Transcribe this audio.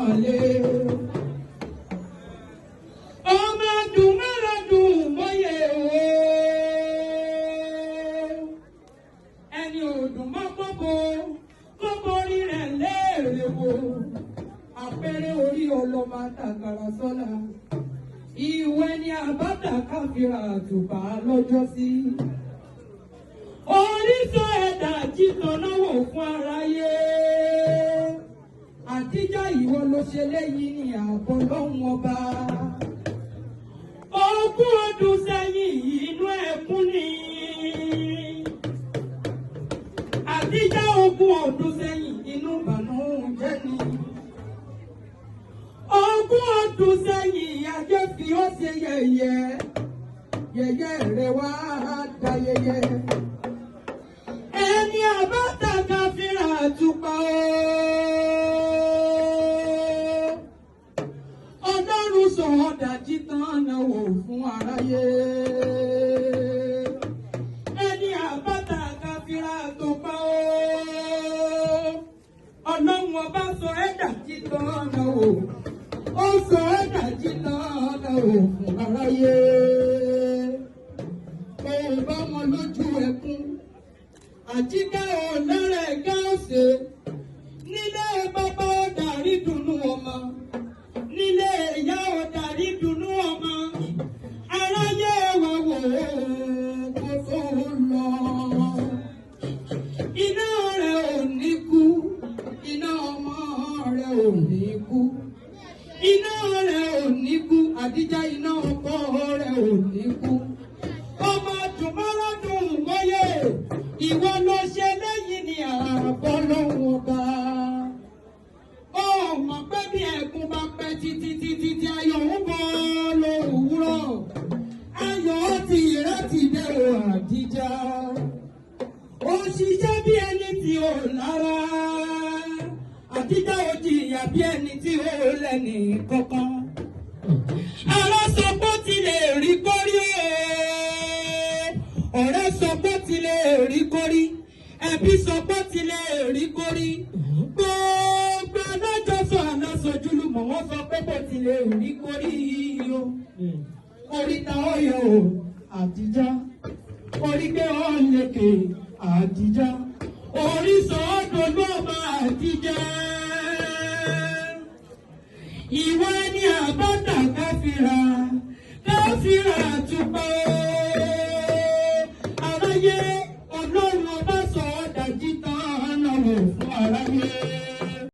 pọ́nlé. Ọmọ dùn mọ́ra dùn mọ́yè o. Ẹni ò dùn mọ́ kókó, kókó rí rẹ̀ léèrè wò. Àpẹẹrẹ orí ọlọ́mọ àtàkàrà sọ́la. Ìwé ni àbádà káfíra àtùpà lọ́jọ́ sí. Orísun ẹ̀dá jítan náwó fún aráyé. Àtijọ́ ìwọ ló ṣe léyìn ní àbọ̀ lọ́hùn ọba. Ogún ọdún sẹ́yìn inú ẹkún ni. Àtijọ́ ogún ọdún sẹ́yìn inú ìbànújẹ́ ni. Ogún ọdún sẹ́yìn ajé fi ó ṣe yẹ̀yẹ́. Yẹ̀yẹ́ rẹ̀ wá da yẹ̀yẹ́. Ẹni àbáta káfíńrà àtùpà ooo. Ọlọ́run sọ ọ̀dà títàn náà wò fún aráyé. Ẹni àbáta káfíńrà àtùpà ooo. Ọlọ́run ọba sọ ẹ̀dà títàn náà wò. Ó sọ ẹ̀dà títàn náà wò fún aráyé. Ó bá wọn lójú ẹkún àjíká ọ̀lẹ́rẹ̀ ẹ̀gá ọ̀sẹ̀ nílé bàbá ọ̀dàrí dùnú ọmọ nílé ìyá ọ̀dàrí dùnú ọmọ aráyé wa wò ó kó tó lọ. Iná rẹ̀ ò ní kú, iná ọmọ rẹ̀ ò ní kú, iná rẹ̀ ò ní kú, àdíjà iná ọkọ rẹ̀ ò ní kú. Ọmọ dùnmọ́lọ́dún mọ́yé ìwọ ló ṣe lẹ́yìn ní àbọ̀ lọ́hùn ọba. Ó mọ̀ pé bí ẹkún bá pẹ́ títí títí tí ayọ̀ ń bọ̀ lówùúrọ̀. Ayọ̀ ti ìrántí dẹ̀rọ àdíjà. Ó ṣiṣẹ́ bí ẹni tí ò lára. Àdíjà ò jìyà bí ẹni tí ò lẹ́nì kankan. Ará sọ pé ó ti lè rí kórí o. Ọ̀rẹ́ sọ pé ó ti lè rí kórí. Ẹbí sọ pé ó ti lè rí kórí. Gbogbo alájọsọ aláṣọjúlùmọ̀ wọ́n sọ pé bó ti lè rí kórí o. Oríta ọyọ o, àdíjà. Orí gbé ọ̀lẹ́kẹ̀ àdíjà. Orí sọ ọ́ dolú ọmọ àdíjà. Ìwọ ni àbọ̀dà káfíra káfíra àtùpà ooo. Aráyé